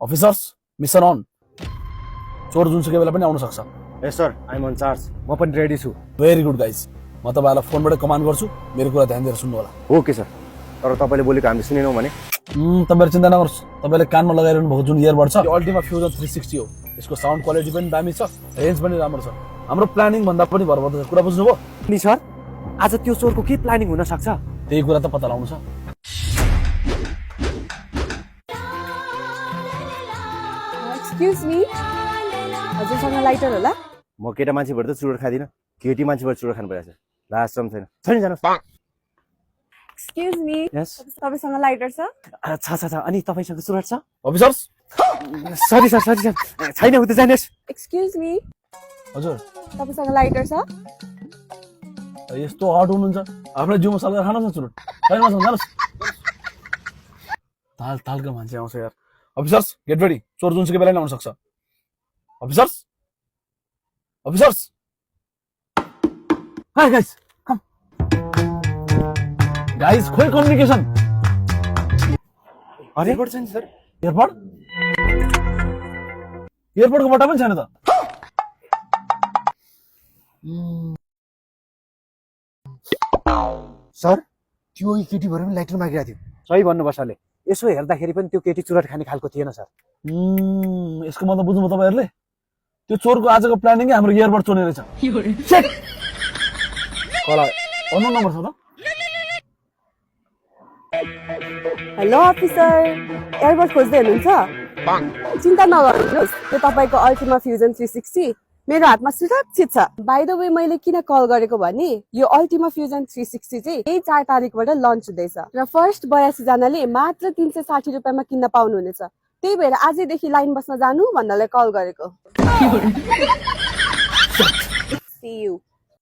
officers mission on चोर जुनसुकै बेला पनि आउन सक्छ yes sir I am on charge म पनि रेडी छु भेरी गुड गाइज म तपाईँलाई फोनबाट कमान्ड गर्छु मेरो कुरा ध्यान दिएर सुन्नु होला ओके सर तर तपाईँले बोलेको हामीले सुनेनौँ भने तपाईँहरू चिन्ता नगर्नुहोस् तपाईँले कानमा लगाइरहनु भएको जुन इयरबड छ यो अल्टिमा फ्युजन 360 हो यसको साउन्ड क्वालिटी पनि दामी छ रेन्ज पनि राम्रो छ हाम्रो प्लानिङ भन्दा पनि भर पर्दछ कुरा बुझ्नुभयो नि सर आज त्यो चोरको के प्लानिङ हुन सक्छ त्यही कुरा त पत्ता लगाउनु छ एक्सक्युज मी हजुरसँग लाइटर होला म केटा मान्छेबाट त चुरोट खाँदिनँ केटी मान्छेबाट चुरोट खानु परिरहेछ लास्ट छैन छैन जानुहोस् एक्सक्युज मी यस तपाईसँग लाइटर छ छ अनि तपाईँसँग चुरोट छ अफिसर्स सरी सर छैन उता जानुहोस् एक्सक्युज मी हजुर तपाईसँग लाइटर छ यस्तो हट हुनुहुन्छ आफ्नो जिउमा सल्काएर खानुहोस् न चुरोट छैन जानुहोस् तालका मान्छे आउँछ यार अफिसर्स गेट रेडी चोर जुनसुकै बेला नै आउन सक्छ officers hi guys come guys खोइ कम्युनिकेसन अरे एयरपोर्ट छैन सर एयरपोर्टको बट्टा पनि छैन त सर त्यो केटी भएर पनि लाइटर मागिरहेको थियो सही भन्नु बसाले यसो हेर्दाखेरि पनि त्यो केटी चुरोट खाने खालको थिएन सर यसको मतलब बुझ्नु तपाईहरुले त्यो चोरको आजको प्लानिङै हाम्रो एयरबड चोर्ने रहेछ कला अनलाइन नम्बर छ त हेलो अफिसर एयरबड खोज्दै हुनुहुन्छ चिन्ता नगर्नुहोस् यो तपाईँको अल्टिमा फ्युजन 360 मेरो हातमा सुरक्षित छ बाइ द वे मैले किन कल गरेको भने यो अल्टिमा फ्युजन 360 चाहिँ यही 4 तारिकबाट लन्च हुँदैछ र फर्स्ट 82 जनाले मात्र 360 रुपियाँमा किन्न पाउनुहुनेछ त्यही भएर आजैदेखि लाइन बस्न जानु भन्नलाई कल गरेको